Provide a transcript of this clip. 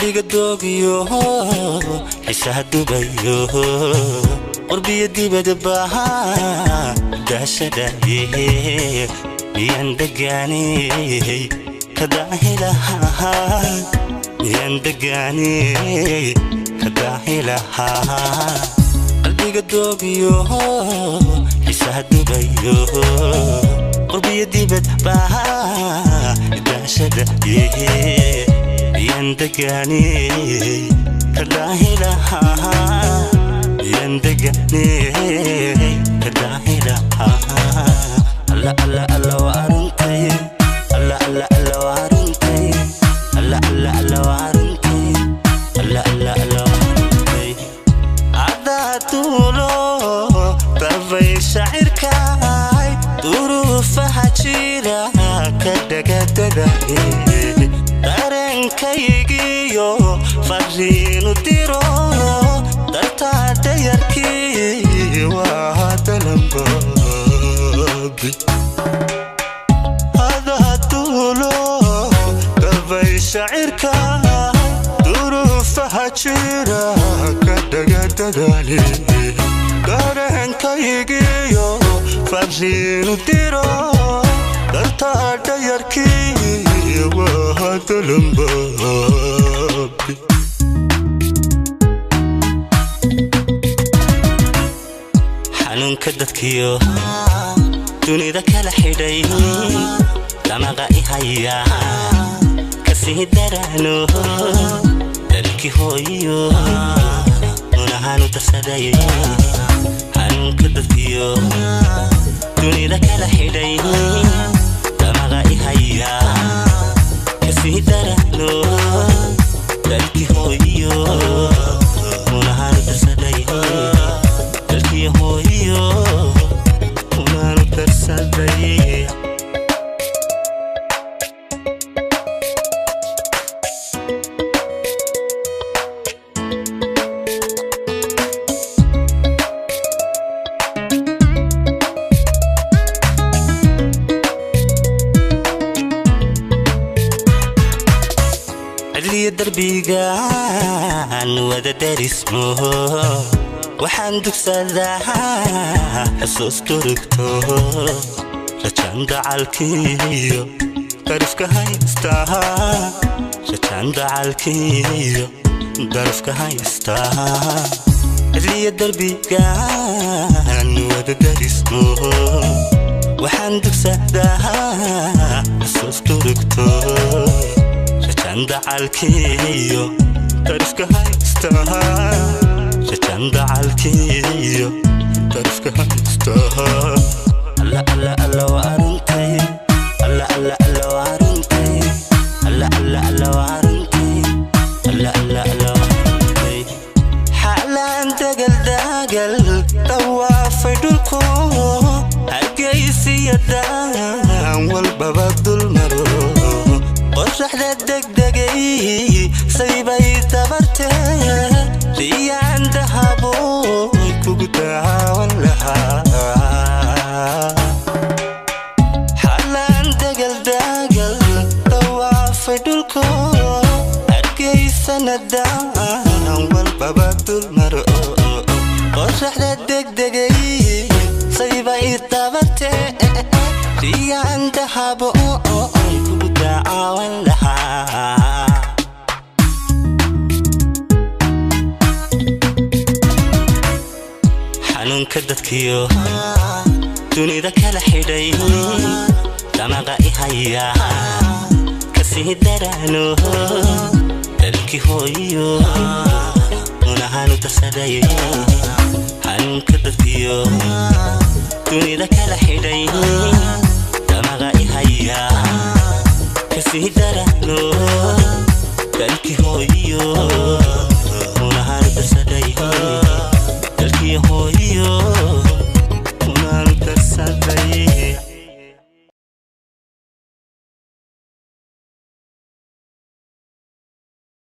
Qalbiga doogiyo xiisaha dubayo qurbiyo dibadba daashadaye miyaan degaaney kadaahilahaa miyaan degaaney kadaahilahaa qalbiga doogiyo xiisaha dubayo qurbiyo dibadba daashadaye miyaan degaaney kadaahilahaa miyaan degaaney kadaahilahaa alla alla alla waa aruntay alla alla alla waa aruntay alla alla alla waa aruntay alla alla alla waa aruntay adaa tuulo tabay shacirkaay duruufaha jira ka dhagadadaye dareenkaygiyo fariinu diro dartaa dayarkii waa dalanbaabi adaa tuulo tabay shacirkaay duruufaha jira ka dhagadadaye dareenkaygiyo fariinu diro dartaa dayarkii waa dalanbaabi xanuunka dadkiyo dunida kala xidhay damaqa i haya kasii daraano dalkii hooyiyo munahaanu darsaday xanuunka dadkiyo dunida kala xidhay damaqa i haya kasii daraano dalkii hooyiyo munahaanu darsaday dalkii hooyiyo munahaanu darsaday cidliyo darbigaan wada darismo waxaan dugsadaa xusuus durugto rajaan dacalkiiyo darafka haystaa rajaan dacalkiiyo darafka haystaa cidliyo darbigaan wada darismo waxaan dugsadaa xusuus durugto rajaan dacalkiiyo darafka haystaa rajaan dacalkiiyo darafka haystaa alla alla alla waa aruntay alla alla alla waa aruntay alla alla alla waa aruntay alla alla alla waa aruntay xaalaan dagal dagal dawaafay dhulko hargeysiya daan walbaba dulmaro qoraxda degdegay saybay tabartee riyaan dahaboy kugu daawan lahaa xalaan dagal dagal dawaafay dhulko hargeysana daan walbaba dulmaro qoraxda degdegay saybay tabartee riyaan dahaboy kugu daawan lahaa xanuunka dadkiyo dunida kala xidhay damaqa i haya kasii daraano dalkii hooyiyo munahaanu darsaday xanuunka dadkiyo dunida kala xidhay damaqa i haya kasii daraano dalkii hooyiyo.